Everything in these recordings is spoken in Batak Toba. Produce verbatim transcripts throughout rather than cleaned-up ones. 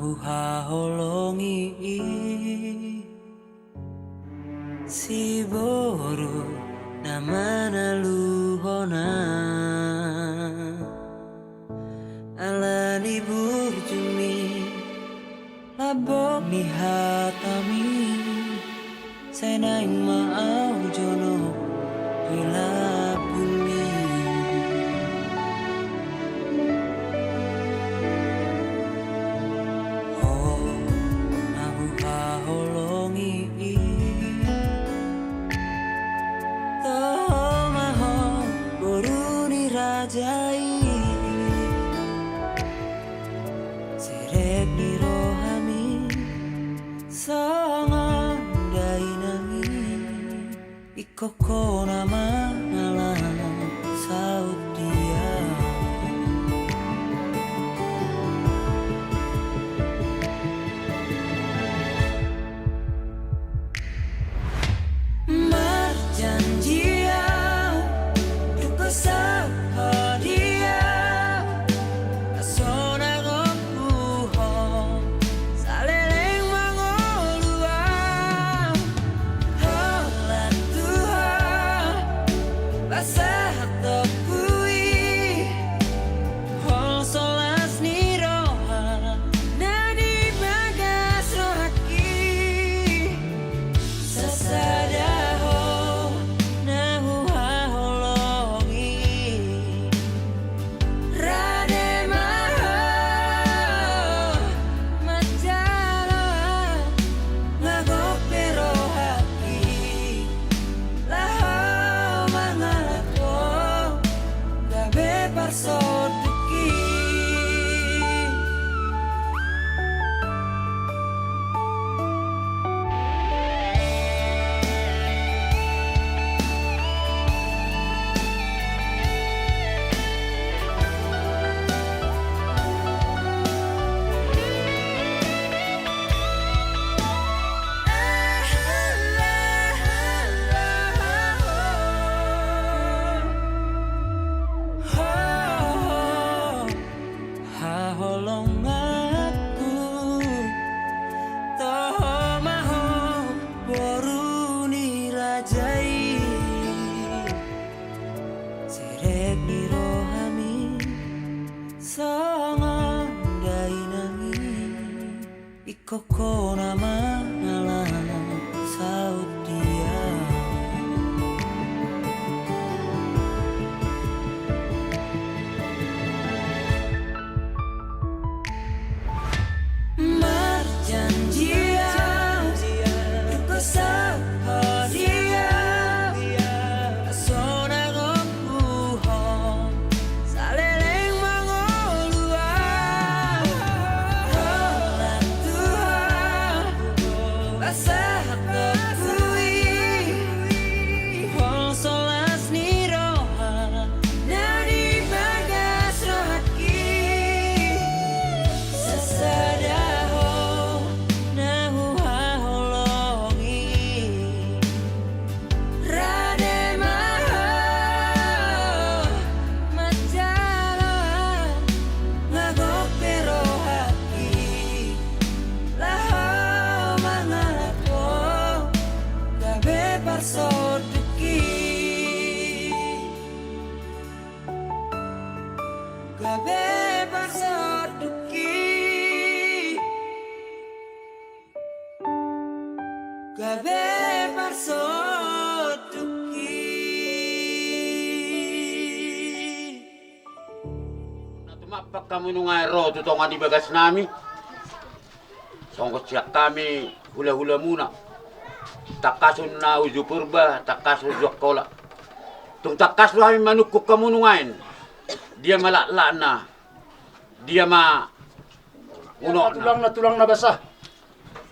Huhaholongi i, siboru na manaluhon ahu, ala ni burjumi, lambok ni hatami, sai naeng ma ahu jonok di lambungmi. Ho na huhaholongi i, toho ma ho boru ni raja i. Serep ni rohami songon dainangi, ingkon ho na mangalap, saut dia. Marjanji ahu, tung saut ho dia, sonang ompu ho, saleleng mangolu ahu, holan Tuhan, pasahat ompu i. Ho so las ni roha na di bagas rohangki, sasada ho na huhaholongi. Rade ma ho manjalo, nga gok pe rohangki. Laho mangalap ho, gabe parsondukki. Haholonganku, toho ma ho boru ni raja i. Serep ni rohami songon dainangi, ingkon ho na mangalap, saut dia. Marjanji ahu, tung saut ho dia, sonang ompu ho, saleleng mangolu ahu, holan Tuhan, pasahat ompu i. Ho so las ni roha na di bagas rohangki, sasada ho na huhaholongi. Rade ma ho manjalo, nga gok pe rohangki. Laho mangalap ho, gabe parsondukki. Gabe parsondukki. Gabe parsondukki. Na tumampak hamu nuaeng ro tu tonga ni bagasnami. Songon sian hami hulahulamuna, tangkason na uju Purba, tangkason uju Angkola. Tung tangkas do hami manungkun hamu nuaeng. Dia ma laklakna, dia ma unokna. Tulang na, tulang na basa.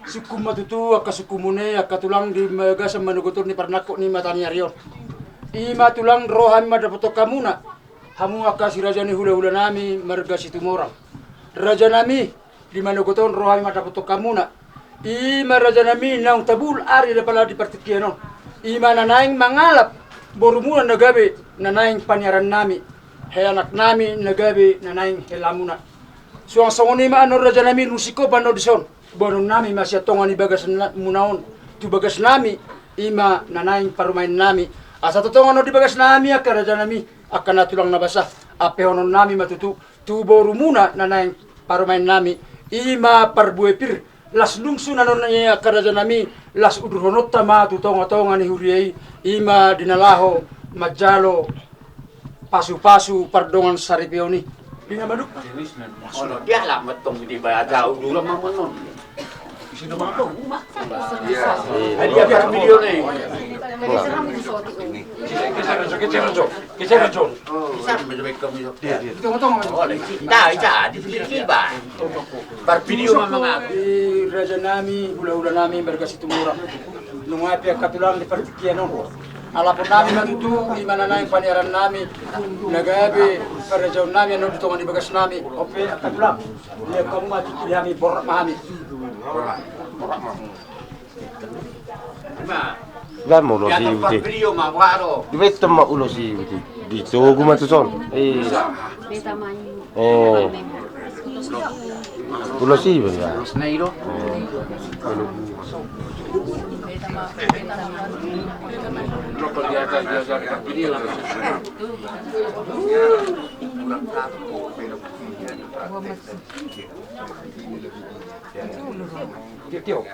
Sungkun ma tutu angka sungkunmuna i, angka tulang di bagasan manogot on, di parnangkok ni mata ni ari on. I ma tulang, ro hami mandapothon hamuna, hamu angka si raja ni hulahulanami marga Situmorang. Rajanami, di manogot on ro hami mandapothon hamuna. I ma rajanami naung tabul ari, apala di partingkian on. I ma na naeng mangalap borumuna na gabe na naeng paniarannami, heanaknami na gabe na naeng helamuna. Suang songon i ma annon rajanami, nunga singkop annon dison boanonnami ma sian tonga ni bagasmuna on tu bagasnami, i ma na naeng parumaennami. Asa tongtong annon di bagasnami angka rajanami, angka na tulang na basa, ampehononnami ma tutu tu borumuna na naeng parumaennami, i ma parbue pir. Las lungsun annon i angka rajanami, las udurhononta ma tu tongatonga ni huria i, i ma di na laho manjalo pasupasu pardongan saripeon i. Di na madung. Olo, dia lah metong di baya jauh dulu ma menon. Isi dong apa? Iya. Dia kan video nih. Geser, geser, Jon. Geser, Jon. Geser, Jon. Di tengah-tengah. Dah, iya, di sini, Bang. Parvideo ma mangaku. Di rajanami, hulahulanami marga Situmorang. Nunga pe angka tulang di partingkian on. Alaponnami ma tutu, i ma na naeng paniarannami. Na gabe parajaonnami annon di tonga ni bagasnami. On pe angka tulang. Di angka muna tutu di hami, borat ma hami. Borat ma. Borat ma. Ima. Dibaen ma ulos i ute. Dibaen ma ulos i ute. Ditogu ma tuson. Eh. Ulos i ba. Ulos na i do. Tio, tio.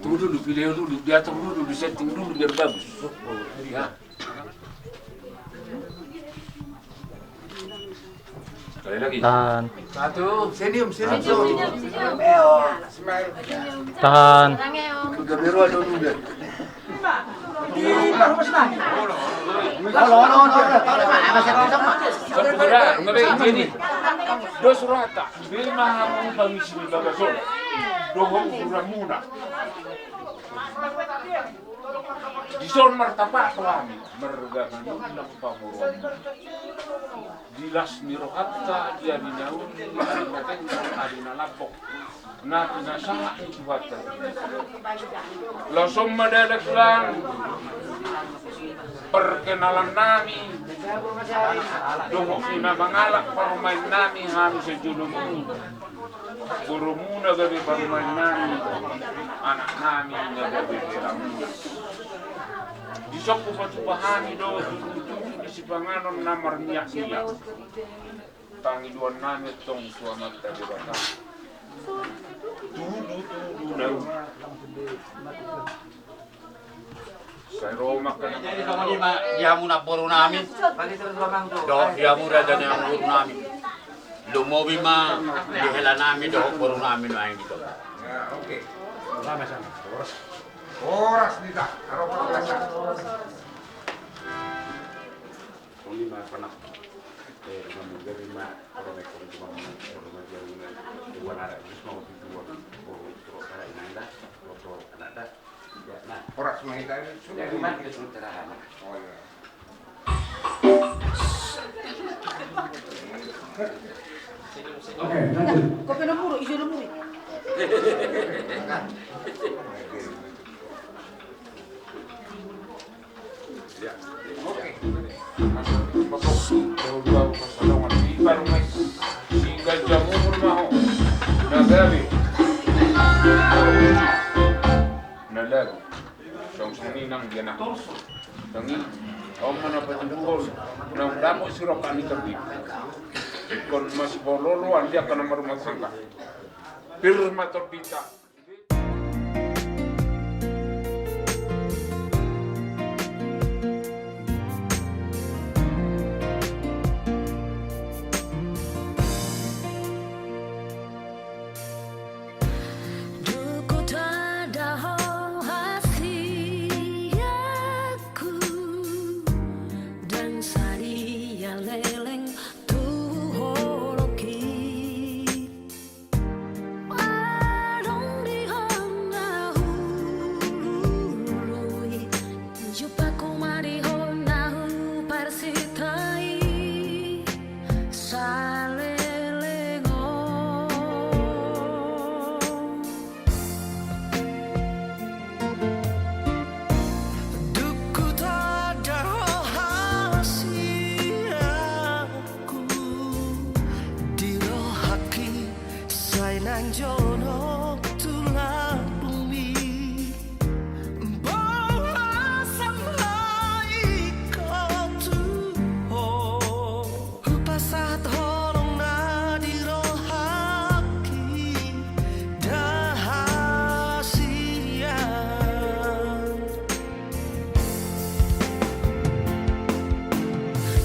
Tunggu dulu, video dulu, diatur dulu, disetting dulu biar bagus. Ya. Sekali lagi. Tahan. Satu, senyum, senyum. Satu. Tahan. Sudah beru ada dulu. Dos rata. Memang hamu pangisi ni bagas on dohot usuranmuna. Dison martapak tu hami marga Manurung na pamoruon. Di las ni rohanta, di ari na uli, ari na tengger, ari na lambok, na pinasahat ni Tuhanta. Laos on ma da dalan perkenalannami dohot na mangalap parumaennami, hami sajolo muna. Borumuna gabe parumaennami, anaknami na gabe belamuna. Dison hupatupa hami do tudutudu ni sipanganon na marmiakmiak. Pangidoannami tong tu Amanta Debata. Tudutudu na uli. Sai ro ma angka na. Jadi songon i ma di hamu namborunami dohot di hamu raja ni namborunami. Lumobi ma di helanami dohot borunami nuaeng di tonga. Ya, oke. Horas. Horas, Nita. Aro horas. Songon i ma pernah. Eh, mamuja lima, orang ekor cuma orang aja lima. Dua anak, terus mau dua, oh, terus anak inang dah, terus anak dah. Ya, nah. Horas ma hita, sudah. Jadi, mati ke sudah terakhir. Oh, iya. Oke, lanjut. Kopi enam puluh, isi enam puluh. Ya. Oke. Masuk, masuk. Jauh-jauh ke Salongan. Di Parungai. Tinggal jam umur mau. Na gabe. Na lagu. Song song ni nang dia nang. Song ni. Om mana patuduhon. Nang damu sirok kami terbit. Ikon masih bololo, andi akan nomor rumah tangga. Pir ma terbita. Dung hutanda ho hasianku, ndang sadia leleng tu holongki. Adong di ho na hulului, jumpangku ma di ho na huparsintai saleleng on. Dung hutanda ho hasianku, Jonok tu lambungmi, boasa ma ingkon tu ho? Hupasahat holong na di rohangki, da hasian.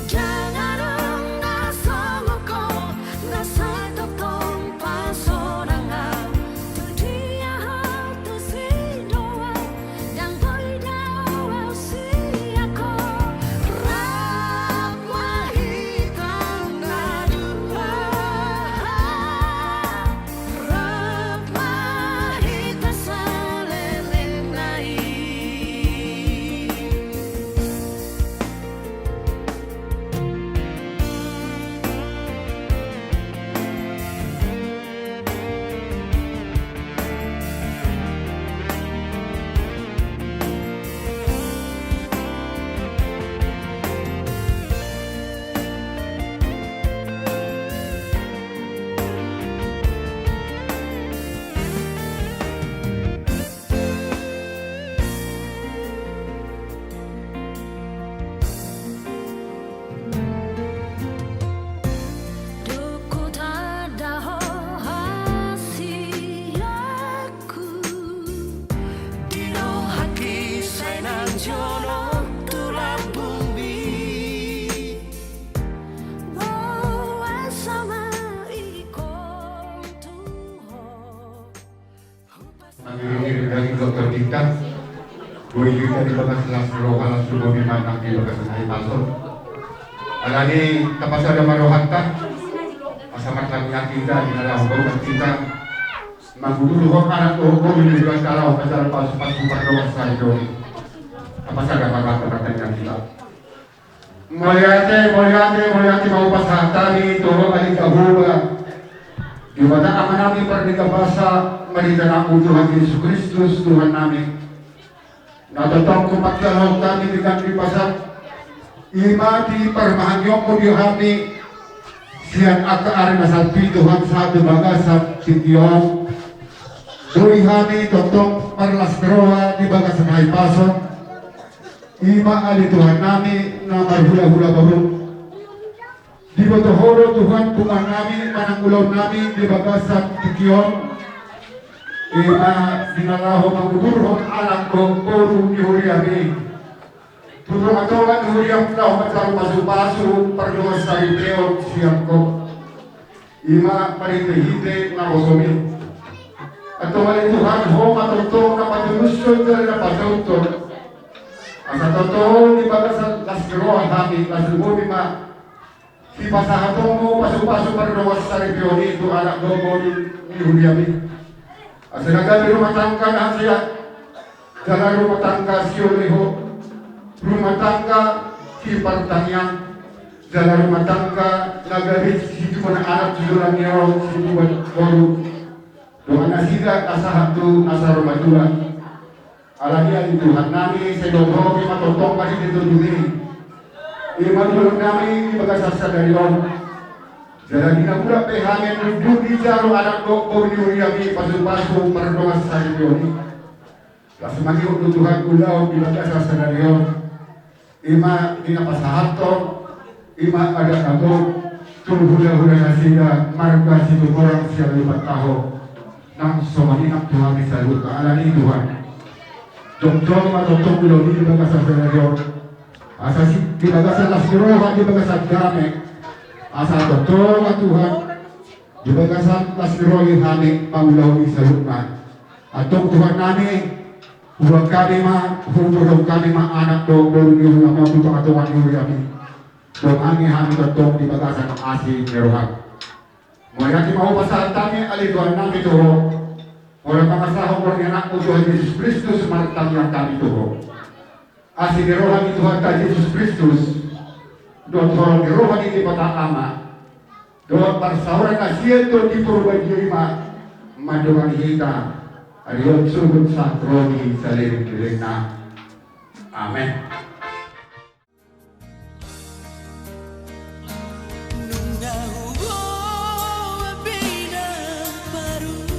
Ndang adong na songon ho, na sai tongtong pasonangan. Tu dia ho tu si do au, ndang boi do au sian ho. Rap ma hita na dua. Rap ma hita saleleng na i. Dok hutanda ho hasianku, di rohangki sai nang jonok tu lambungmi. Boasa ma ingkon tu ho. Mangiring-iring daging dohot tondi-ta, boi hita di bagas las ni roha, las ni bumi manang di bagas na hinaholongan. Alani i tapasada ma rohanta, asa martangiang hita di na laho mauliate hita, mangudurhon anak dohot boru ni Debata laho manjalo pasu-pasu pardongansaripeon i. Tapasada ma rohanta, martangiang hita. Mauliate, mauliate, mauliate ma hupasahat hami tu Ho ale Jahowa, Debata Amanami pardenggan basa, marhite Anakmu Tuhan Jesus Kristus Tuhannami. Na tongtong hupasahat hami di ganti pasahat, i ma di parmahangionmu di hami, sian angka ari na salpu i Tuhan sahat tu bagasan tingki on. Boi hami tongtong marlas ni roha di bagasan hahipason. I ma ale Tuhannami na marhulahula boru. Diboto Ho do Tuhan punguannami manang ulaonnami di bagasan tingki on. I ma di na laho mangudurhon anak dohot boru ni huriami. Tu tongatonga ni huriam laho manjalo pasu-pasu pardongansaripeon sian Ho. I ma marhitehite naposomi. Antong ale Tuhan, Ho ma tongtong na patulushon jala na pajouthon. Asa tongtong di bagasan las ni roha hami, las ni bumi ma sipasahatonmu pasu-pasu pardongansaripeon i tu anak dohot boru ni huriami. Asa na gabe rumah tangga na hasea, jala rumah tangga sioleho, rumah tangga sipartangiang, jala rumah tangga na gabe situbuan anak, situbuan ni ro, situbuan boru. Dongan nasida na sahat tu na saur matua. Alani i ale Tuhannami, sai dohot Ho ma tongtong marhite tondumi. I ma di ulaonnami di bagasan sadari on. Jala di na mulak pe hami nunjukkan jala anak dohot boru ni huriami pasu-pasu pardongansaripeon i. Laos mangihut do Tuhan ulaon di bagasan sadari on. I ma di na pasahathon, i ma adat na gok, tu hulahula nasida marga Situmorang sian Lumban Taho. Nang songon i nang tu hami saluhutna. Alani i Tuhan, jongjong ma tongtong ulaon i di bagasan sadari on. Asa si, di bagasan las ni roha, di bagasan dame. Asa tongtong ma Tuhan, di bagasan las ni roha i hami mangulahon i saluhutna. Antong Tuhannami, huboan hami ma, huboan hami ma anak dohot boru ni huriam on tu tongatonga ni huriami. Dongangi hami tongtong di bagasan asi ni roham. Mauliate ma hupasahat hami ale Tuhannami tu Ho. Holan mangasahon goar ni Anakmu Tuhan Jesus Kristus martangiang hami tu Ho. Asi ni roha ni Tuhanta Jesus Kristus, dohot holong ni roha ni Debata Ama, dohot parsaoran na sian Tondi Porbadia i ma mandongani hita, ari on sogot sahat ro di saleleng-lelengna. Amen. Nunga huboan be inang parumaenmu.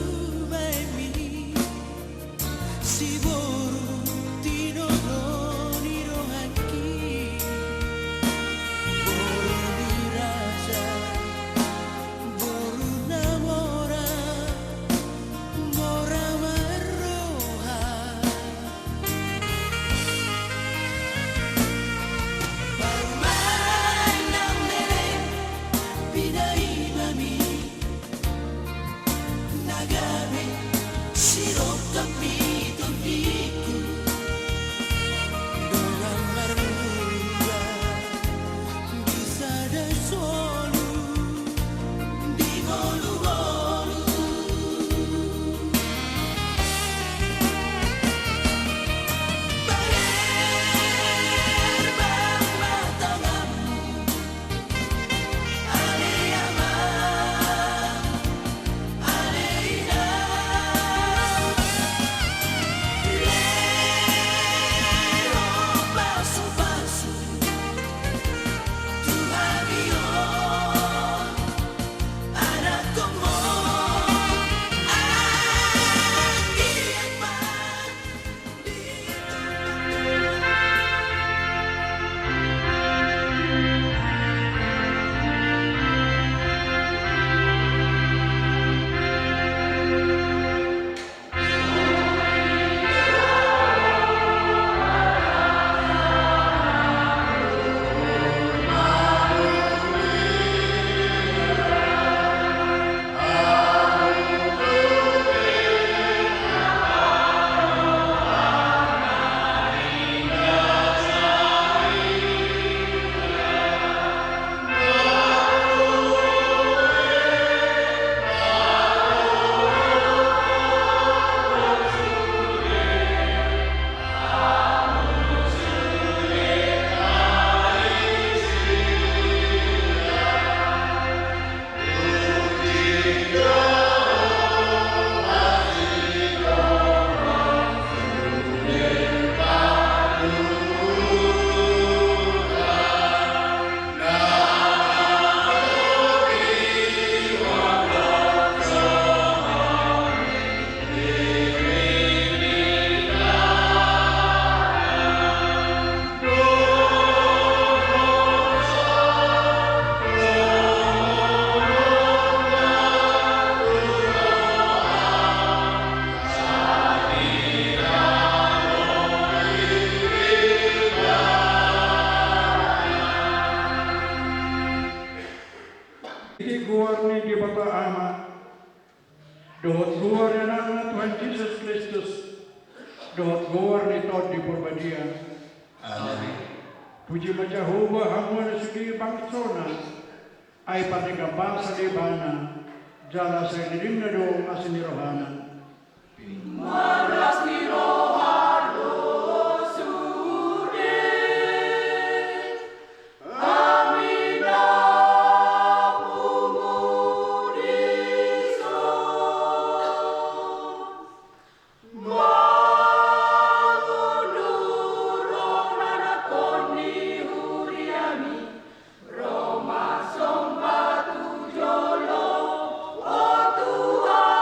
Di goar ni Debata Ama, dohot goar ni Anakna Tuhan Jesus Kristus, dohot goar ni Tondi Porbadia. Amen. Puji ma Jahowa hamu na sude bangsona, ai pardenggan basa do ibana, jala saleleng ni lelengna do asi ni rohana. Marlas ni roha do sude, hami na pungu dison. Mangundur roha na toni huriami, ro ma somba tu jolo, o Tuhan.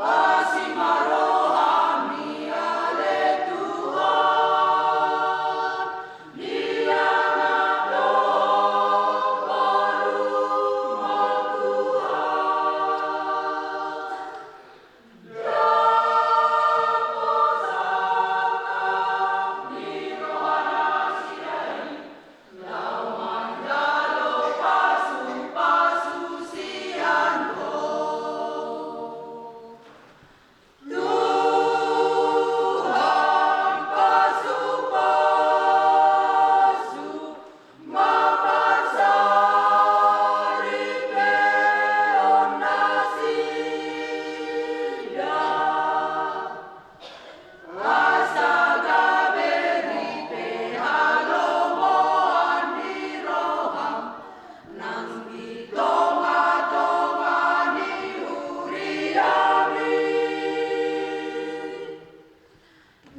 Asi ma rohami ale Tuhan, di angka dohot boru ma Tuhan. Asa gabe ripe halomoan ni roham nang di tongatonga ni huriami.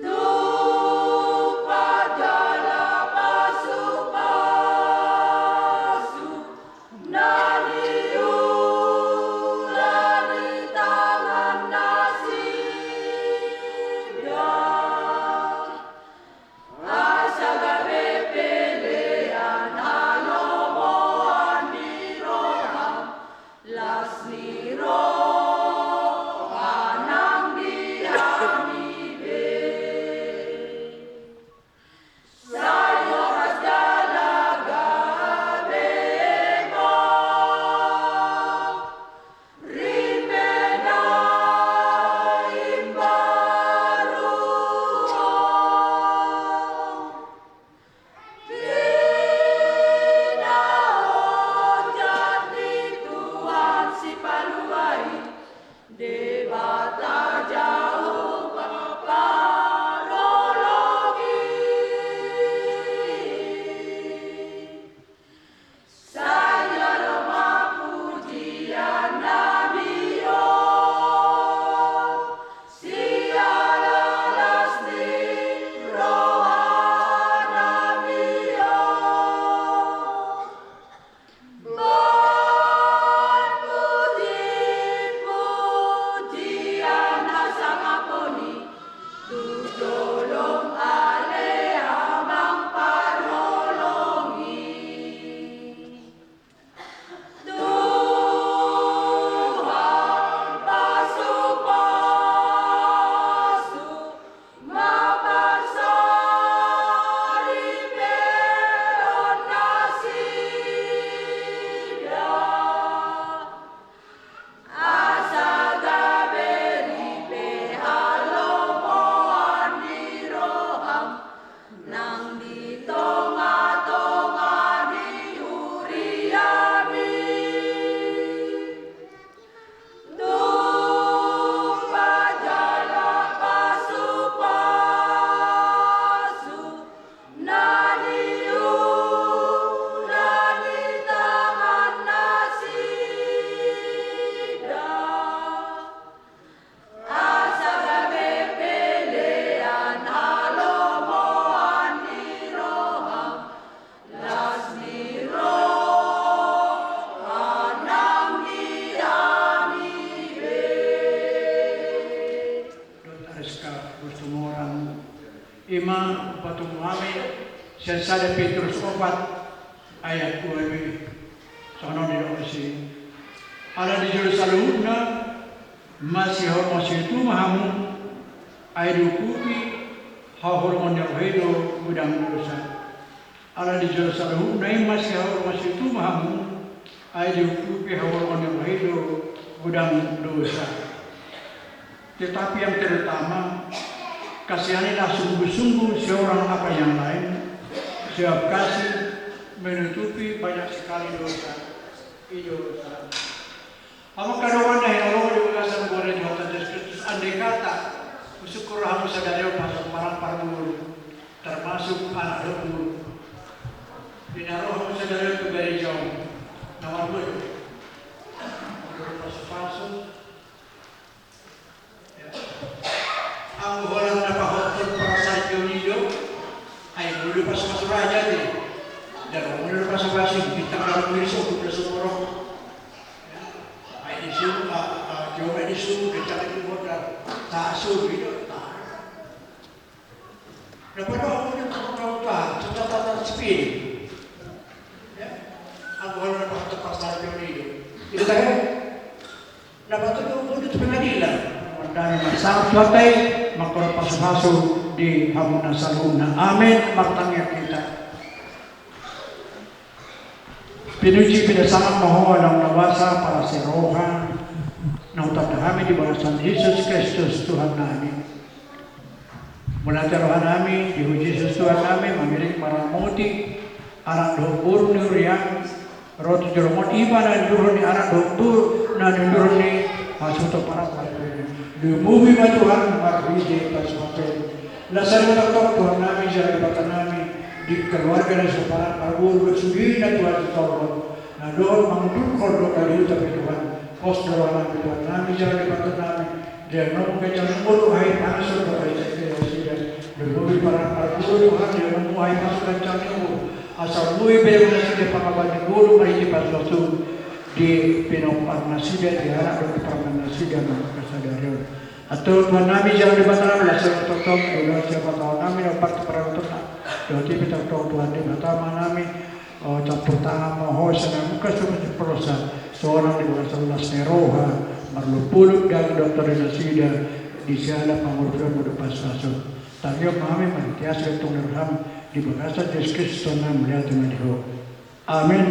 Tumpak jala pasupasu na niula ni tangan nasida. Asa gabe pelean halomoan ni roha, las ni roha nang di hami be. Sai horas jala gabe ma ripe na imbaru on. Pinaonjat ni Tuhan Sipalua i, Debata Jahowa parholong i. Sai jalo ma pujian nami on siala las ni roha nami on. Bahen pujipujian hasangapon i tu jolom ale Amang parholong i. Tuhan pasupasu ma parsaripeon nasida. Asa gabe ripe halomoan ni roham nang di tongatonga ni huriami. Tumpak jala pasupasu na niula ni tangan nasida. Asa gabe pelean halomoan ni roham, las ni roha nang di hami be. Dohot Ariska, Bos Tumorang. I ma hupatongi hami sian sada Petrus opat ayat dua be. Songon on didok disi. Ala di jolo saluhutna masihol-, masiholomon ma hamu, ai diuhupi haholomon ni roha i do godang dosa. Ala dijalo saluhutna i ma sihaholongan situtu ma hamu, ai diudupi haholongan ni roha i do godang dosa. Tetapi yang terutama, kasihanilah sungguh-sungguh seorang akan yang lain, sebab kasih menutupi banyak sekali dosa. I do sahat. Amang, angka dongan na hinaholongan di bagasan goar ni Tuhanta Jesus Kristus, andai kata husungkun rohamu sadari on pasupasuna parboru, termasuk anak dohot boru. Di na ro hamu sadari on tu gareja on, na marbue do pasupasu. Anggo holan na pahothon parsaripeon i do, ai molo pasupasu raja do i. Ndang molo pasupasu i, bintang na mangkiri so, bulan so borok. Ai di sunu, ah, ah, jolo ai di sunu, bintang di bondar. Tasu i do, tasu. Na padohot do, tasu, tasu, catatan sipil. Ya. Anggo holan na pahothon parsaripeon i do. Jadi, tahe. Dapat tu bodo tu pengadilan. Mandani marsahit tu hatai, mangkorhon pasupasu di hamu na saluhutna. Amin. Martangiang hita. Pinuji pinasangas ma Ho, Amang na basa, parasi roha, na hutanda hami di bagasan Jesus Kristus Tuhan nami. Mauliate roha nami di Ho Jesus Tuhan nami, mangiring maramoti anak dohot boru ni huria, ro tu joloan on, i ma na niundurhon ni anak dohot boru, na niundurhon ni hasuhuton parpudi. Lumobi ma Tuhan marhite pasupasu i. Las ni roha ma tongtong Tuhan nami, jala Debata nami, di keluarga na so parpudi, sude na Tuhan sitongtong. Na dohot mangundurhon dohot hasuhuton pe Tuhan. Pos do roha nami Tuhan nami, jala Debata nami. Dia nunga ganjang ni umur, hahipason dohot hahipason. Lumobi parpudi Tuhan, dia nunga hahipason, ganjang ni umur. Asa boi be nasida pangabalan ni ngolu marhite pasupasu di pinompar nasida, di halak dohot parumaen nasida na sadari on. Antong Tuhan nami, jala Debata nami, las ni roha ma tongtong, di las ni roha ma tongtong nami, na parti parauton na. Dohot i pe tongtong Tuhan Debata Ama nami, o, campur tangan ma Ho, sian na mungka suka si polosa, sonang di bagasan las ni roha, marlupuluk daging dohot tondi nasida, di siala pangurpion dohot pasupasu. Tangihon ma hami marhite asi gantong ni roham, di bagasan Jesus Kristus Tuhan nami, mauliate ma di Ho. Amin.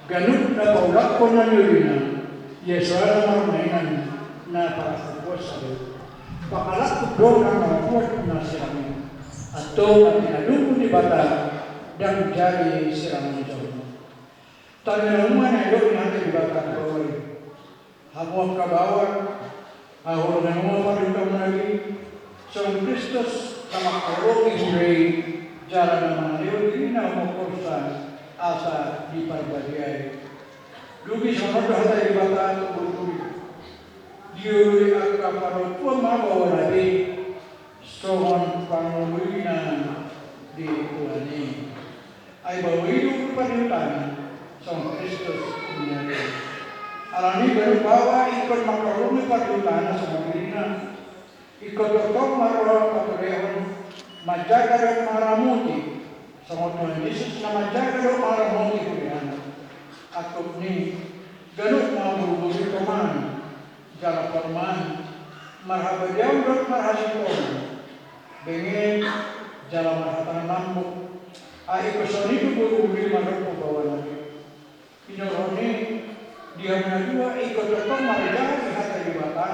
Ganup na paulakhon na niulina, ia soara marnainan na parangkup kuasa do. Pakalangkup do na marbuat na sirang i. Antong na pinaluhut Debata ndang jadi sirang ni jolma. Tanda na umana do ni hata Debata na baoa i. Hamu angka baoa, haholongan ma pardihutamuna i, songon Kristus na mangkaholongi huria i, jala na mangalehon dirina humongkorsa asa diparbadiai. Dung i songon on do hata Debata tu boruboru i. Dioloi angka parompuan ma baoa na be, songon pangoluna di Tuhan i. Ai baoa i do pardihuta songon Kristus umuna i. Alani i ganup baoa ingkon mangkaholongi pardihuta songon dirina. Ingkon tongtong marroha patulehon, manjaga dohot mangaramoti, songon Tuhan Jesus na manjaga dohot mangaramoti huriana. Angkup ni ganup ma boruboru i toman jala porman, marhabadiaon dohot marhasintongan, benget jala marhata na lambok. Ai ingkon songon i do boruboru i marompu baoa na be. Hinorhon i, di hamu na dua ingkon tongtong marjaha di hata Debata,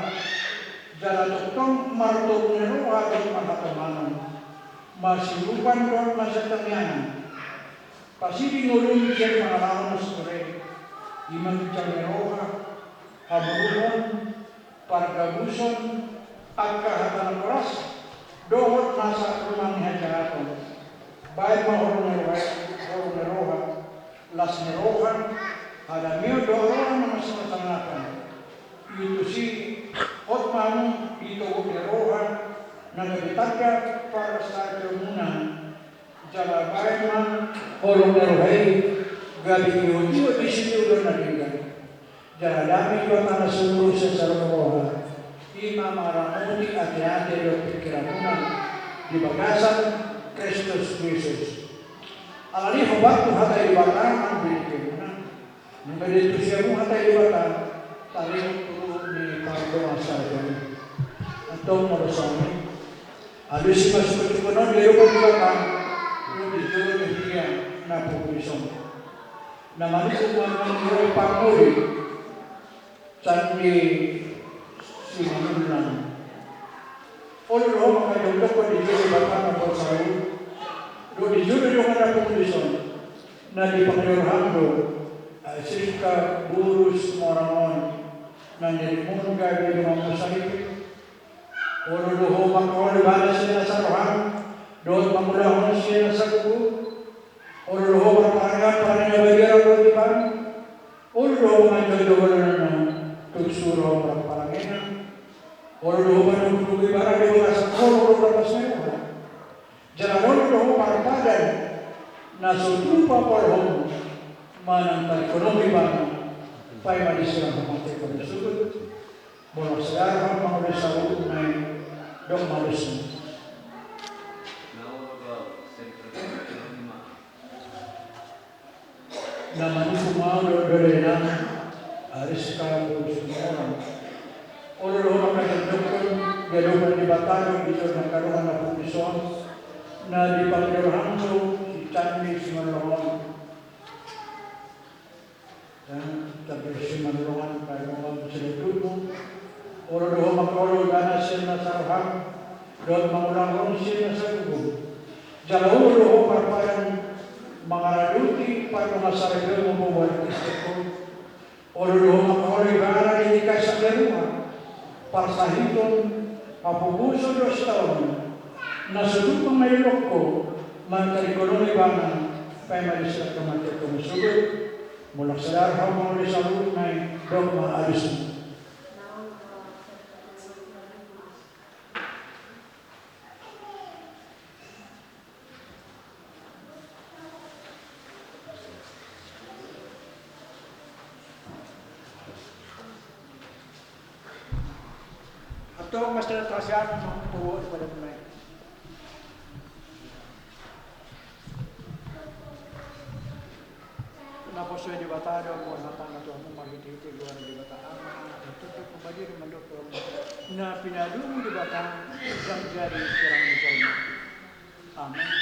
jala tongtong martobu ni roha dohot marhatomanon, masiurupan dohot masitangiangan. Pasiding ngolumi sian pangalaho na sore, i ma ginjang ni roha, hamuruhon, pargabuson, angka hata na horas, dohot nasa rumang ni hajahaton. Baen ma holong ni roha, holong ni roha, las ni roha, hadameon dohot roha na masimasangapan. Tusi, hot ma hamu di togu ni roha, na gabe tanda parsahatonmuna. Jala baen ma holong ni roha i gabe ihutihut di siulahon na denggan. Jala dame ni Debata na sumurung sian saluhut roha, i ma mangaramoti ateate dohot pingkiranmuna di bagasan Kristus Jesus. Alani i hombar tu hata Debata, amang bini kemuna. Nunga ditusi hamu hata Debata, taringot tu luhut ni pardongan sahali on. Antong molo songon i, alusi ma sungkun-sungkun on di adopan ni Debata, di jolo ni huria na pungu dison. Na manungkun ma di pangoli, Candi Simanullang. Olo do ho mangkajongjongkon di jolo ni Debata na umbahen saur, dohot di jolo ni dongan na pungu dison. Na dipangido roham do, ai sirka boru Simorang on, na nirimon gabe donganmu saripe. Olo do ho mangkaholongi ibana sian nasa roham, dohot mangulahon sian nasa gogo. Olo do ho marparange-parange na badia dohot ibana. Olo do ho manjalo joloanna, tung sura marparangena. Olo do ho manungkun ibana di bagasan holong dohot las ni roha. Jala olo do ho marpadan na so tupa pahohommu manang tarikhononmu ibana, paima disirang hamatehon na sogot. Molo sada roham mangoli saluhutna i, dok ma alusna. Na manungkun ma ahu dohot dolenami, Ariska boru Simorang. Olo do ho mangkajongjongkon di adopan ni Debata dohot di jolo ni angka dongan na pungu dison, na dipangido roham do si Candi Simanullang on. Candi Simanullang on, paima ma sada tubu. Olo do ho mangkaholongi ibana sian nasa roham, dohot mangulahon sian nasa gogo. Jala olo do ho marpadan mangaradoti pardongan saripeonmu boru Kristen. Olo do ho mangkaholongi ibana di tingki saluhutna, parsahiton, hapogoson dohot sitaonon. Na so tupa ma dilehon ho, manang tarikhononmu ibana, paima disirang hamatehon na sogot. Molo sada roham mangoli saluhutna i, dok ma alusna. Antong ma sada hasiangan ma tu ho di padanmuna i. Naposo ni Debata do mangulahon hatana tu hamu marhitehite goar ni Debata Ama, Anak, Tondi Parbadia, mandok tu hamu. Na pinaluhut Debata ndang jadi sirang ni jolma. Amen.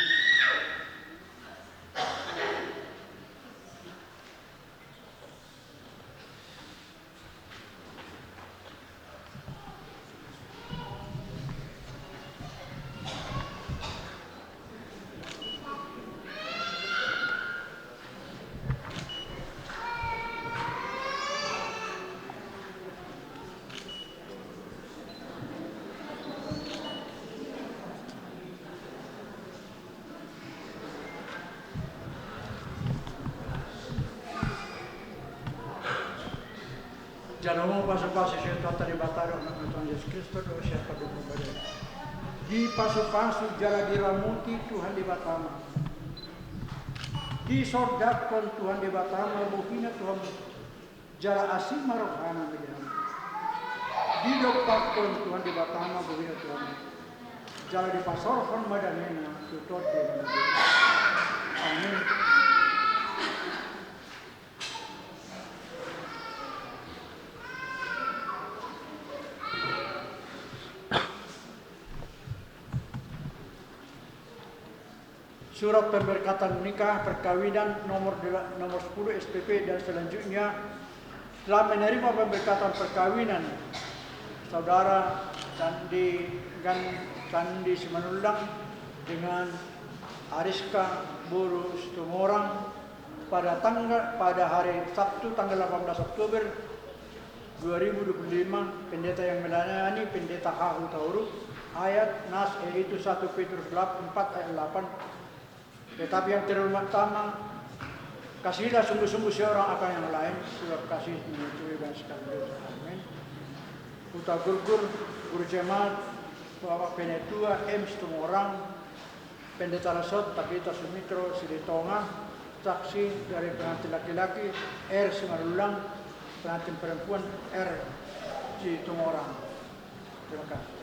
Jalo ma pasupasu sian Tuhanta Debata dohot Anakna Tuhan Jesus Kristus dohot sian pardomuan na badia i. Dipasupasu jala diramoti Tuhan Debatama, disondangkon Tuhan Debatama bohina tu hamu, jala asi ma rohana ma di hamu. Didompakkon Tuhan Debatama bohina tu hamu, jala dipasaorhon ma damena tu tondi na badia. Amin. Surat pemberkatan nikah perkawinan nomor dela-, nomor sepuluh S P P dan selanjutnya. Telah menerima pemberkatan perkawinan Saudara Candi Gan-, Candi Simanullang dengan Ariska boru Situmorang pada tanggal, pada hari Sabtu tanggal delapan belas Oktober dua ribu dua puluh lima, pendeta yang melayani Pendeta H. Hutauruk, ayat nas, yaitu satu Petrus delapan, empat ayat delapan. Tetapi yang terhormat tama, kasihilah sungguh-sungguh seorang akan yang lain, sebab kasih menutupi banyak sekali dosa. Amin. Hutagurgur, guru jemaat, Bapak Penatua M. Situmorang, Pendeta Lasot, Pendeta Sumitro Silitonga, saksi dari pengantin laki-laki R. Simanullang, pengantin perempuan R. Situmorang. Terima kasih.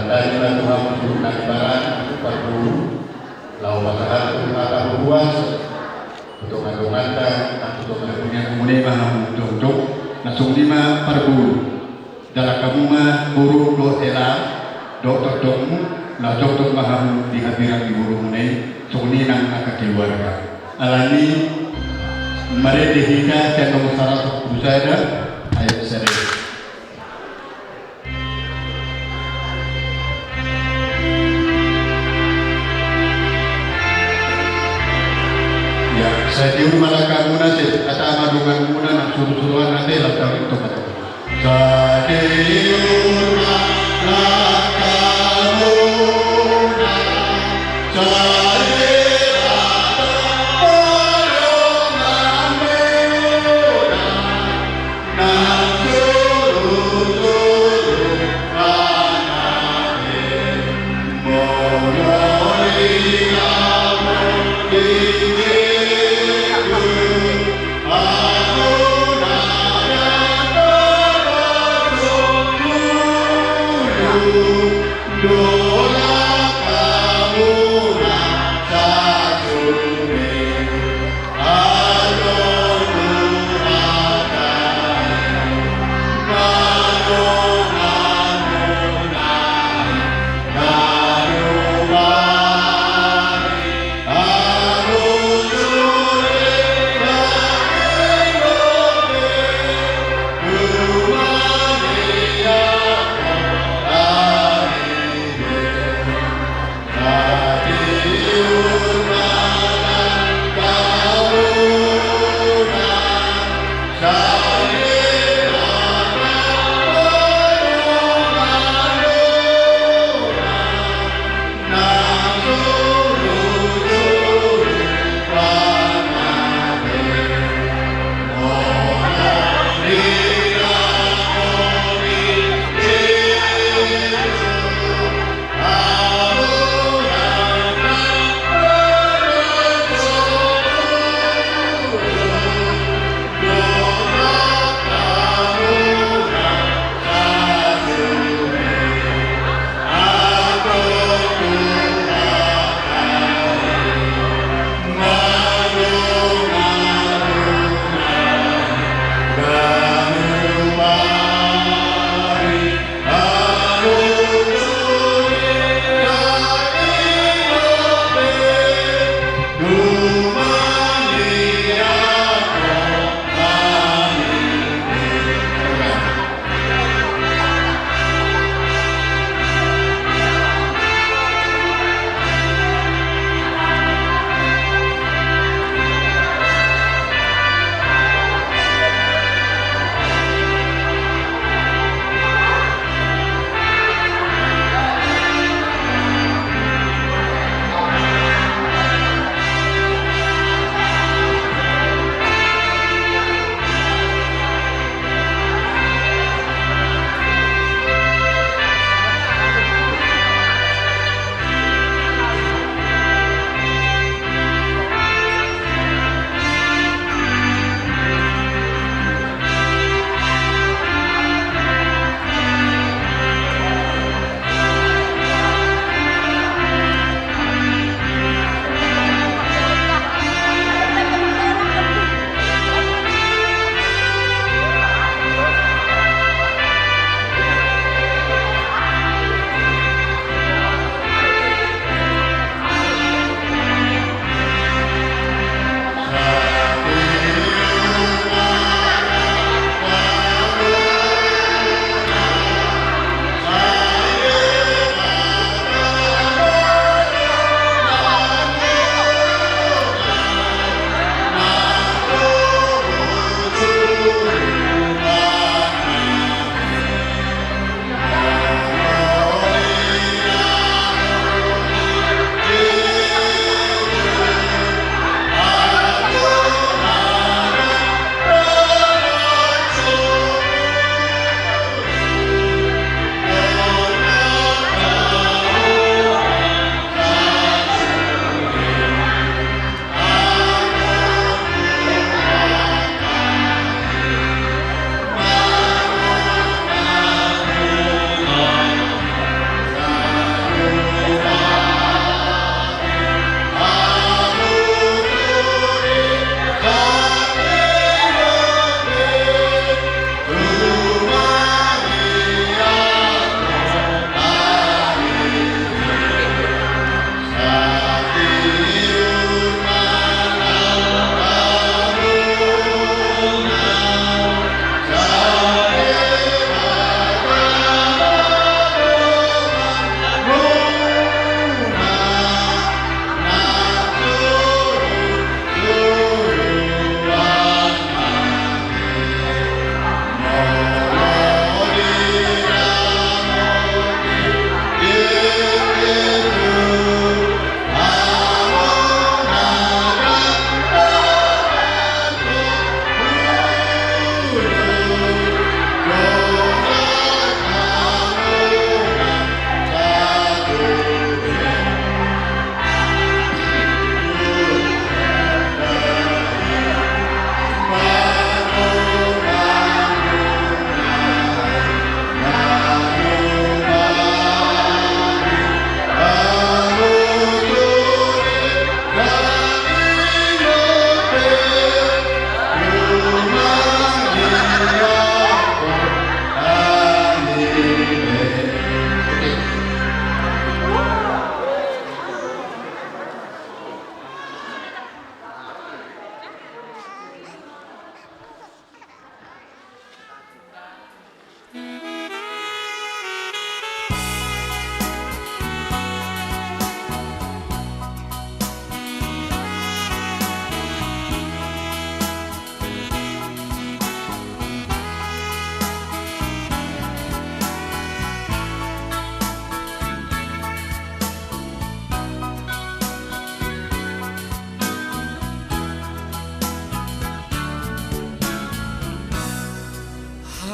Tadi ma tu hamu suhut nami barang, parburu, laho pasahathon hata huhuas, tu tonga-tonganta, tu tonga-tonga muna i ma hamu jongjong, na songon i ma parburu. Dalan hamu ma boru dohot hela, dohot tondongmu, laho jongjong ma hamu di hambirang ni borumuna i, songon i nang angka keluarga. Alani, marende hita sian nomor saratus dua pulu sada, ayat sada. Ya, sai tiur ma langkamuna, sai hata ma donganmuna, nang suru-suruan ate, laho tauri tomat. Sai tiur ma langkamuna, sai hata ma donganmuna.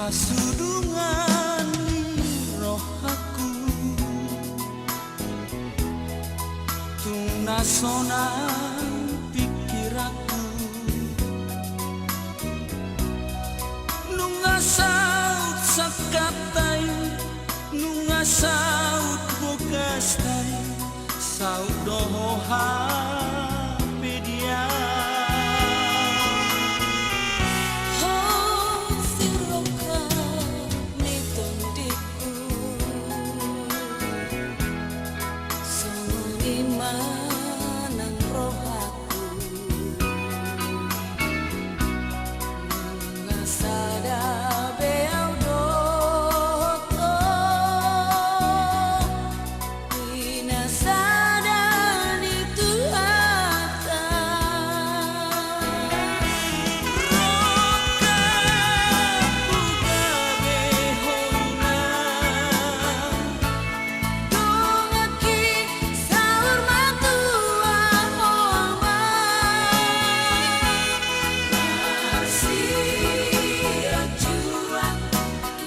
Hasudungan ni rohangku, tung na sonang pingkiranku. Nunga saut sangkapta i, nunga saut bogasta i, saut do ho hape dia. Ho sirongkap ni tondingku, songon i ma nang rohangku. Nunga sada be au dohot ho, i na sada ni Tuhanta. Rongkap gabe ho inang. Donganki saur matua ho ma. Marsianjuan,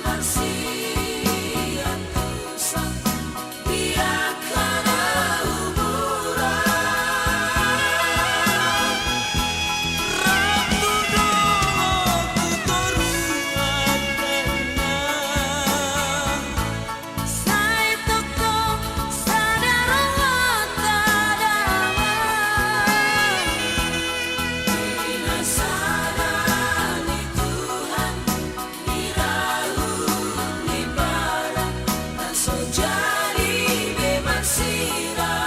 marsiantusan, di angka na umuran. Rap tu dolok tu toruan, dainang. Sai tongtong sada rohanta damang. I na sada ni Tuhan, ni raut ni badan, na so jadi be marsirang.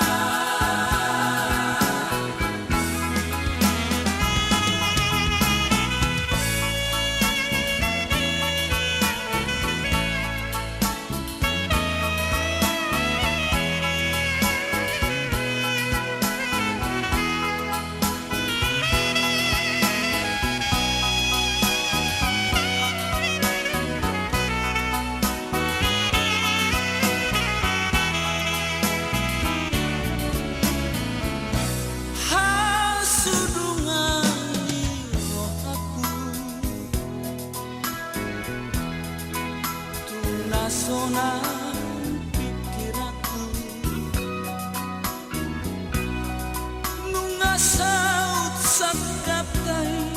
Hasudungan ni rohangku, tung na sonang pingkiranku. Nunga saut sangkapta i,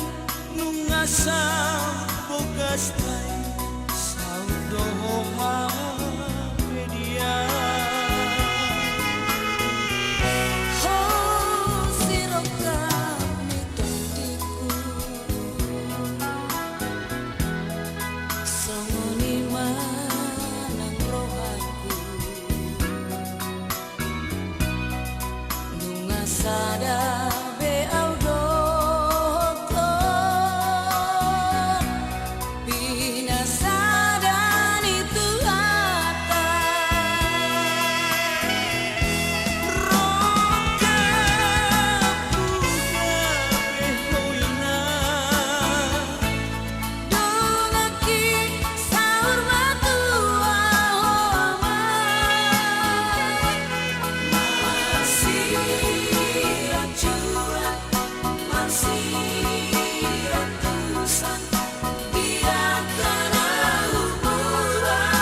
nunga saut bogasta i, saut do ho hape dia. Ho sirongkap ni tondingku, songon i ma nang rohangku. Nunga sada be au dohot ho, i na sada ni Tuhanta. Rongkap tu gabe ho inang. Donganki saur matua ho ma. Marsianjuan, marsiantusan, di angka na umuran.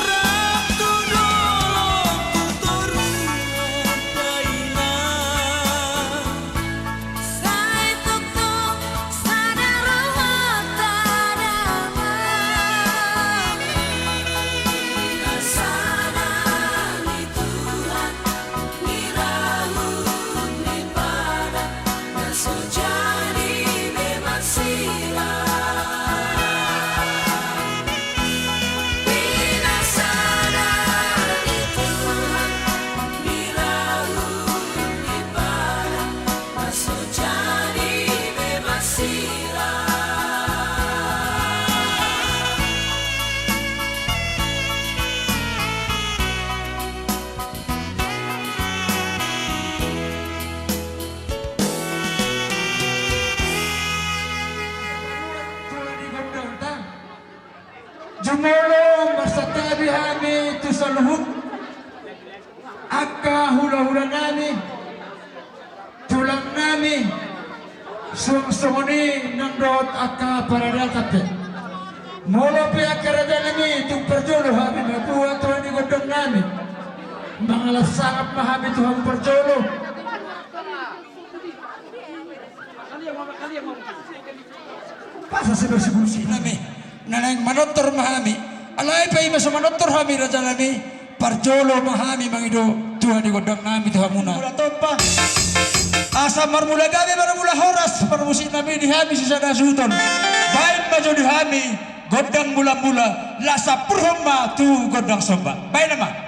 Rap tu dolok tu toruan, dainang. Sai tongtong sada rohanta damang. I na sada ni Tuhan, ni raut ni badan, na so jadi be marsirang. I na sada ni Tuhan, ni raut ni badan, na so jadi be marsirang. Jumolo marsantabi hami tu saluhut angka hulahula nami, tulang nami, Suang songon i nang dohot angka paradaton pe. Molo pe angka raja nami, tung parjolo hami ma tua tua ni gondang nami mangalap sangap ma hami tu hamu parjolo. Pasa si bersibulsi nami. Na naeng manortor ma hami. Alai pe ima so manortor hami raja nami, parjolo ma hami mangido tua ni gondang nami tu hamuna. Mula tompa. Asa marmula gabe marmula horas parmusik nami di hami sisada suhuton. Baen ma jo di hami gondang mula-mula, las sampurhon ma tu gondang somba. Baen ma.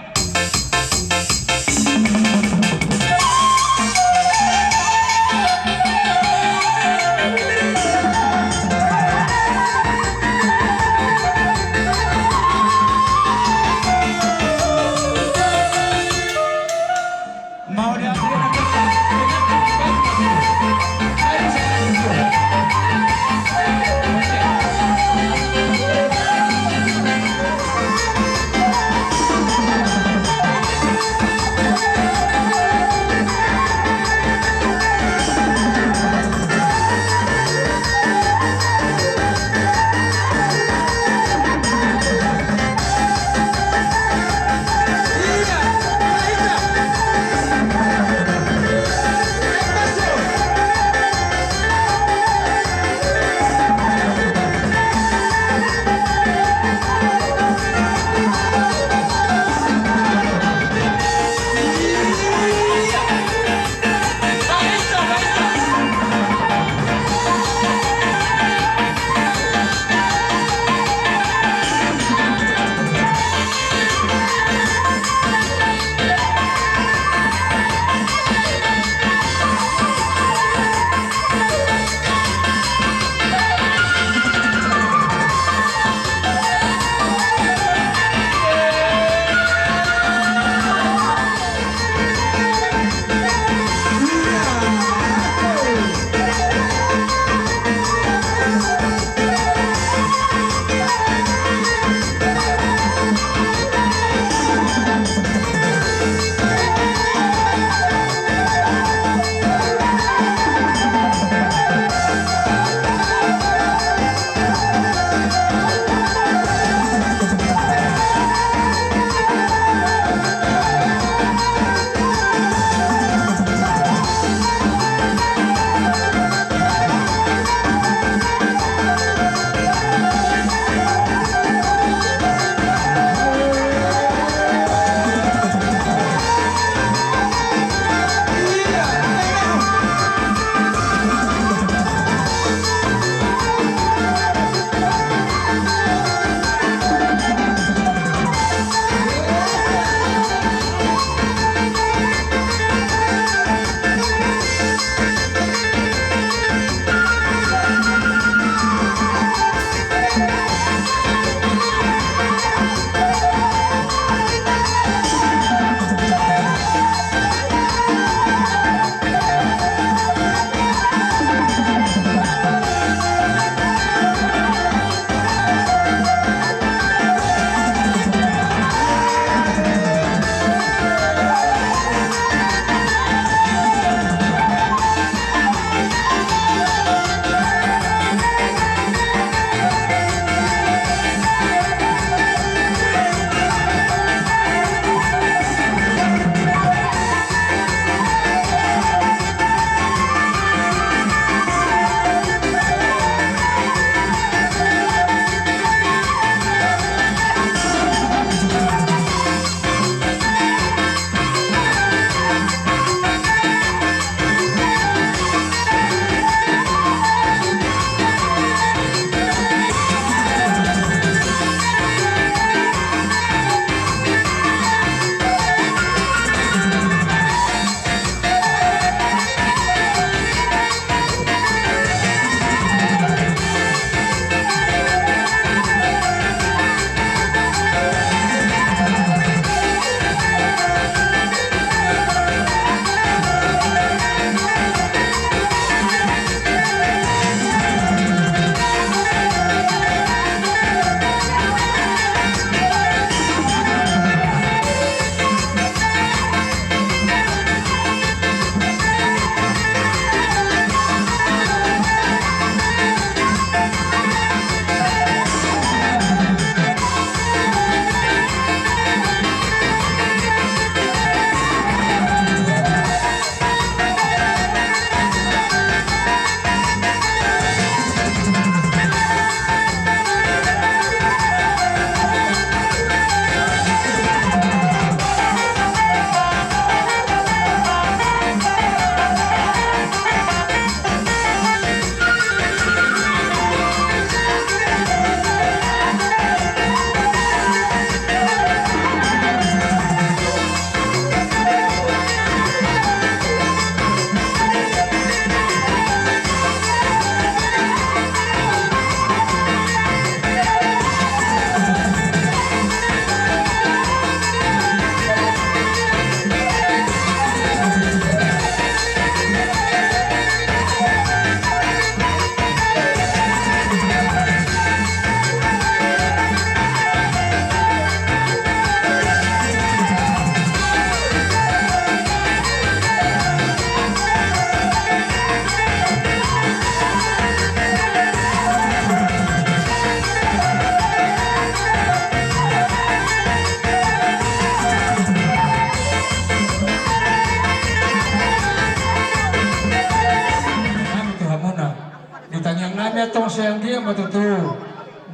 Ia tong sai anggiat ma tutu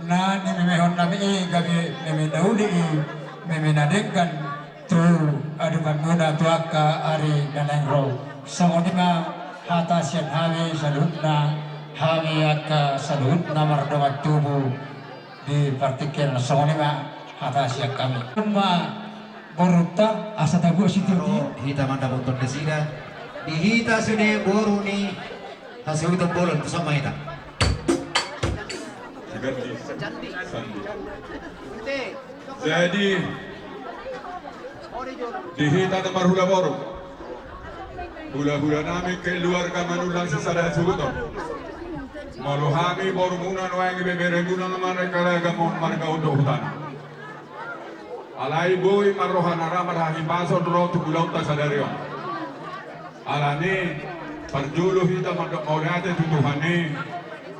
na nimemehon nami i gabe meme na uli i, meme na denggan tu adopan muna tu angka ari na naeng ro. Songon i ma hata sian hami saluhutna, hami angka saluhutna mardongan tubu di partingkian, songon i ma hata sian hami. Ima borunta asa tabuat sititi. Hita mandapothon nasida di hita sude boru ni hasuhuton bolon tu sama hita. Jadi di hita na marhula boru, hulahula nami keluarga Manullang sisada hasuhuton. Molo hami boru muna nuaeng ibeberemuna na marga Ragamon marga Undo hutana. Alai boi ma roha na ra marhahipason ro tu ulaonta sadari on. Alani parjolo hita mandok mauliate tu Tuhan i,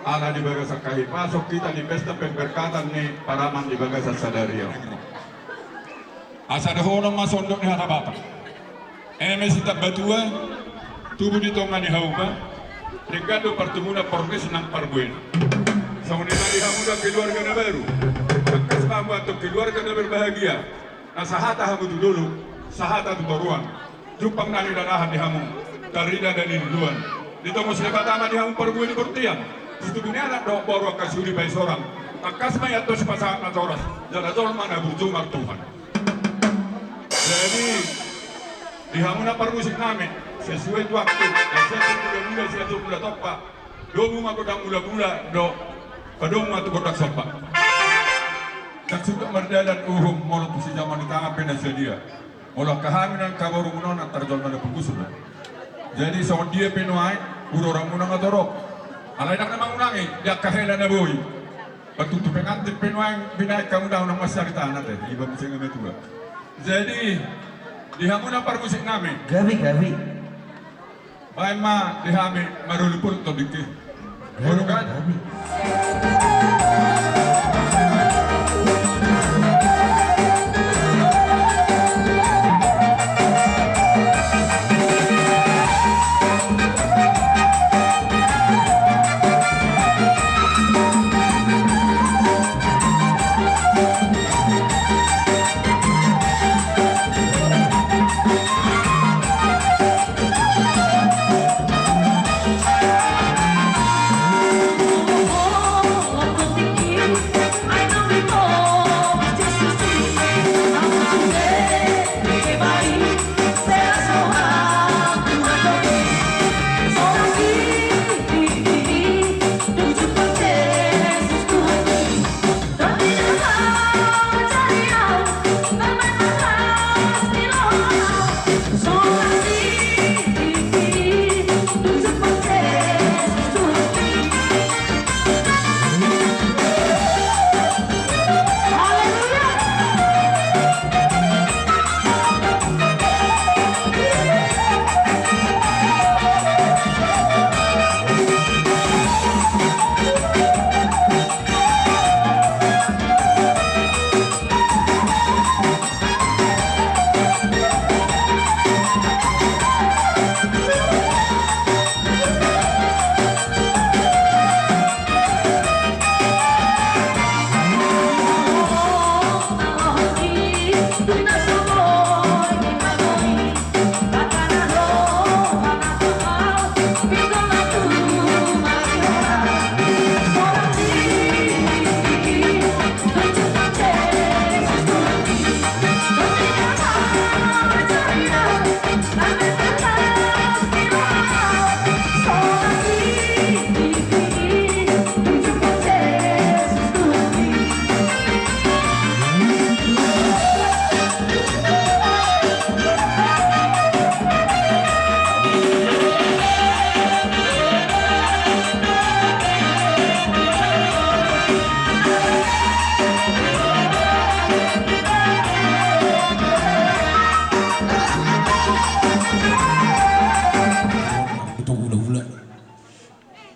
ala di bagasan hahipason hita di pesta pemberkatan ni paraman di bagasan sadari on. Asa dohonon ma sondok ni hata Batak. Eme Sitambatua, tubu di tonga ni hauma, denggan do partumuna, porges nang parbuena. Songon i ma di hamu angka keluarga na baru, tangkas ma hamu antong keluarga na berbahagia, na sahata hamu tu dolok, sahata tu toruan. Jumpang na nidalahan di hamu, tarida na niluluan. Ditongos Debata ma di hamu parbue ni bortian, situtu ni anak dohot boru angka sude paesoran. Tangkas ma i antong sipasahat natoras, jala jolma na burju martuhan. Jadi di hamu na parmusik nami, sesuai tu waktu, na siap mula-mula, siap mula tompa, domu ma gondang mula-mula, do padomu ma tu gondang somba. Ndang suda mardalan uhum molo tu sijaman ni tangan pe na sadia. Molo angka hami nang angka boru muna on antar jolma na pungkus do. Jadi songon dia pe nuaeng, urorang muna nga torop. Alai ndang na mangunangi di angka hela na boi. Patutu pengantin pe nuaeng binaen hamu, unang mansai ari tangan ate, iba muse nga matua. Jadi di hamu na parmusik nami. Gabe, gabe. Baen ma di hami marolopolop tondingki. Gabe, gabe.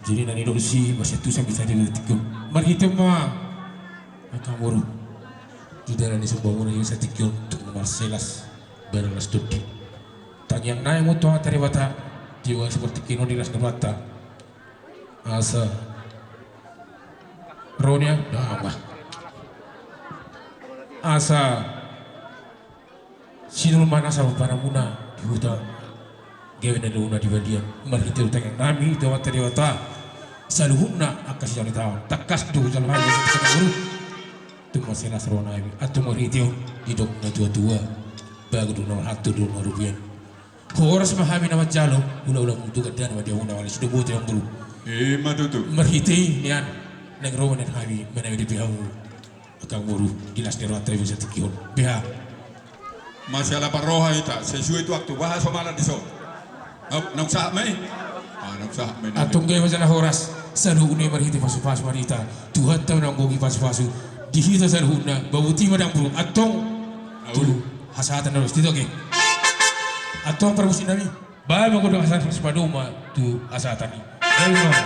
Jadi na nidok si masa tu sampai tadi detik tu. Marhite ma angka boru di dalan ni somba muna i satingki on tu marselas baralas tondi. Tangiang nami ma tu Amanta Debata, di bagasan partingkian on di las ni rohanta. Asa Ronia, nah, bah. Asa sinur ma nasa pangaranmuna di huta gabe na nidokna di balian, marhite tangiang nami tu Amanta Debata, saluhutna angka sijalo ni taon, tangkas do hujalo hami di sini guru. Tung mansai las roha nami, antong marhite on didok natua-tua, bagot do na marhata, dua do na marupian. Horas ma hami na manjalo, ulaula muna tu gandana ma di hamuna, wala sidoboto, amangboru. Ima tutu. Marhite i nian, naeng ro ma nian hami manabi-nabi hamu, angka amangboru, di las ni rohanta di bagasan tingki on. Beha. Masialapan roha hita, sesuai tu waktu, boha so malan dison. Au, naung sahat ma i? Ah, naung sahat ma i. Antong gabe ma jala horas, saluhutna i marhite pasu-pasu ma di hita. Tuhanta ma na manggohi pasu-pasu di hita saluhutna, ba boti ma dang bulu. Antong, au, tu hasahatan na los, tito ke. Antong parmusik nami. Baen ma gondang hasahatan, pasu-pasu ma tu hasahatan i. Gabe ma.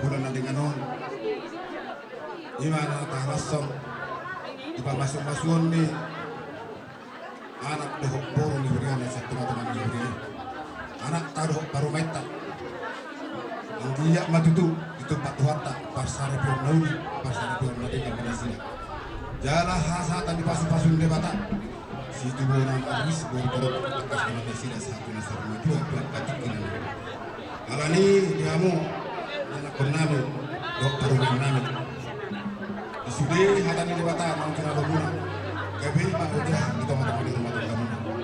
Bulan na denggan on, ima na tahalashon di pamasu-masuon ni anak dohot boru ni huria na sian tonga-tonga ni huria i. Anakta dohot parumaenta. Anggiat ma tutu ditumpak Tuhanta parsaripeon na uli, parsaripeon na denggan di nasida. Jala hasahatan ni pasu-pasu ni Debata, situbuan na aris boru torop, tangkas ma nasida sahat tu na saur matua tu angka tingki na naeng ro. Alani i di hamu ianakhon nami dohot parumaen nami, di sude hata ni Debata naung tinadong muna, gabe ma ojahan di tonga-tonga ni rumah tangga muna.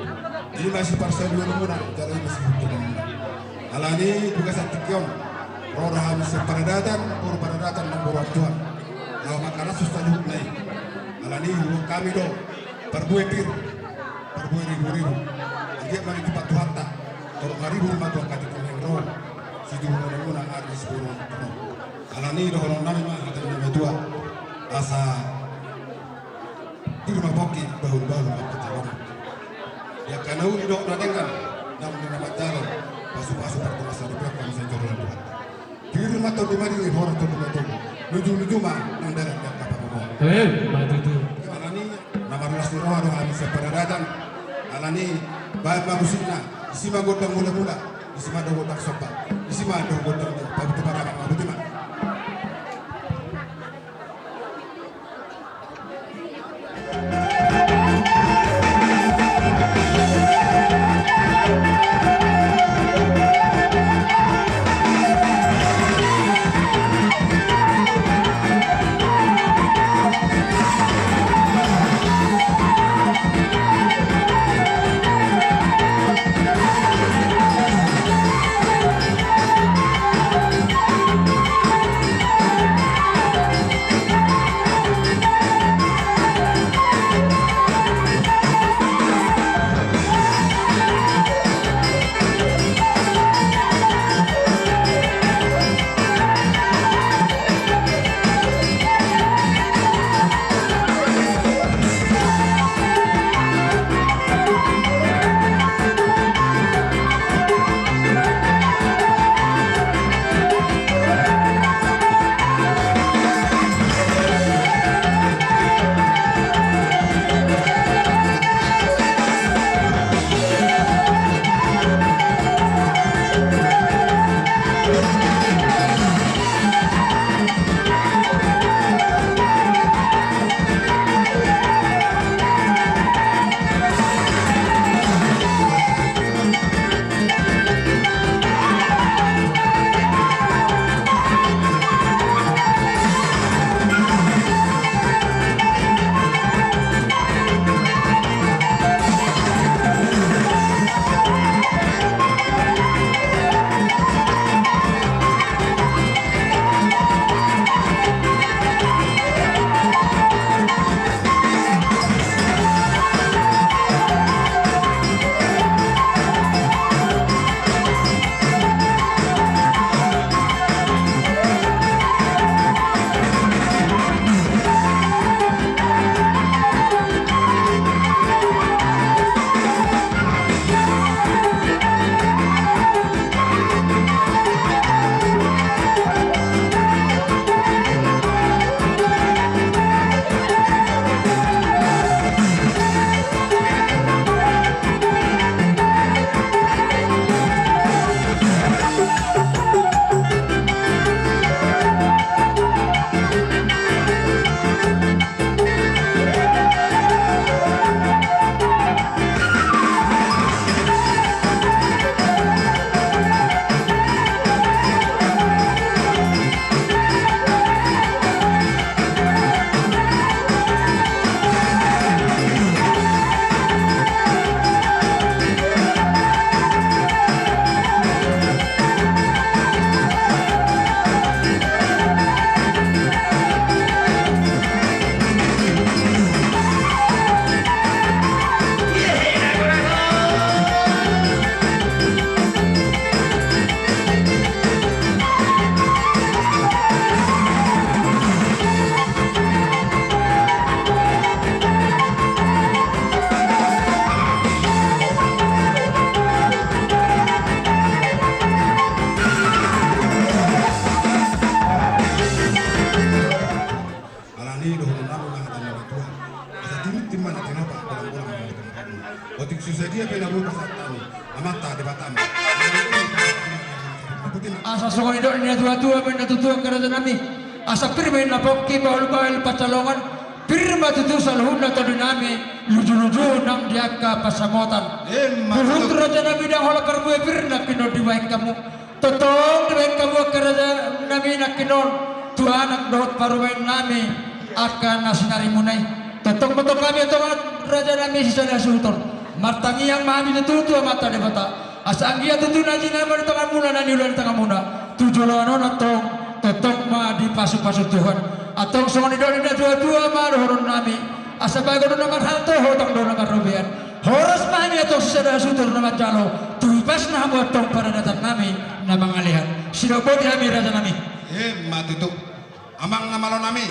I ma siparsaulmuna jala i ma sihuttuhonmuna. Alani i, di bagasan tingki on ro do hami sian paradatan, boru paradatan nang boru Ampuan, laho mangkalansu saluhutna i. Alani i, huboan hami do parbue pir, parbue ribu-ribu. Anggiat ma ditupa Tuhanta, torop na ribu ma tu angka tingki on ro situhunonmuna ari ni siboruon. Alani i, dohononnami ma hata ni na matua, asa pir ma pongki, bahul-bahul ma pansalongan. Di angka na uli dohot na denggan, naung di na manjalo pasu-pasu pardomuan saripeon hami sian joro ni Tuhanta. Pir ma tondi madingin, horas tondi na togu, luju-luju ma nang dalan di angka pangomoan. Emma tutu. Alani i, na marlas ni roha do hami sian paradatan. Alani i, baen ma musikna. Disi ma gondang mula-mula, disi ma do gondang somba, disi ma do gondang pabutu-butuan. Botima. Alani i, dohononnami ma hata ni na matua, asa tirutin ma na tinopa, bolang-bolang ma na tinopa. Otik so sadia pe na boi pasahat hami, Amanta Debata ma. Asa songon nidok ni na tua-tua, baen na tutu angka rajanami, asa pir ma inna pongki, bahul-bahul pansalongan. Pir ma tutu saluhutna tondinami, luju-luju nang di angka pansamotan. Emma tutu. Huhut rajanami, ndang holan parbue pir nangkin on dibaen hamu. Tongtong dibaen hamu angka rajanami nangkin on tu anak dohot parumaennami angka na sinarimuna i. Tongtong ma tong hami antong rajanami sisada suhut on. Martangiang ma hami tutu tu Amanta Debata, asa anggiat tutu na jinama di tanganmuna, na niula di tanganmuna tu joloan on antong, tongtong ma dipasupasu Tuhan. Antong songon i do di natuatua ma dohonon nami, asa bagot do na marhalto, hotang do na marrobean. Horas ma hami antong sisada sutor na manjalo, tu hipasna hamu antong paradaton nami na mangalean. Sidok boti hami, raja nami. Emma tutu. Amang na malo nami.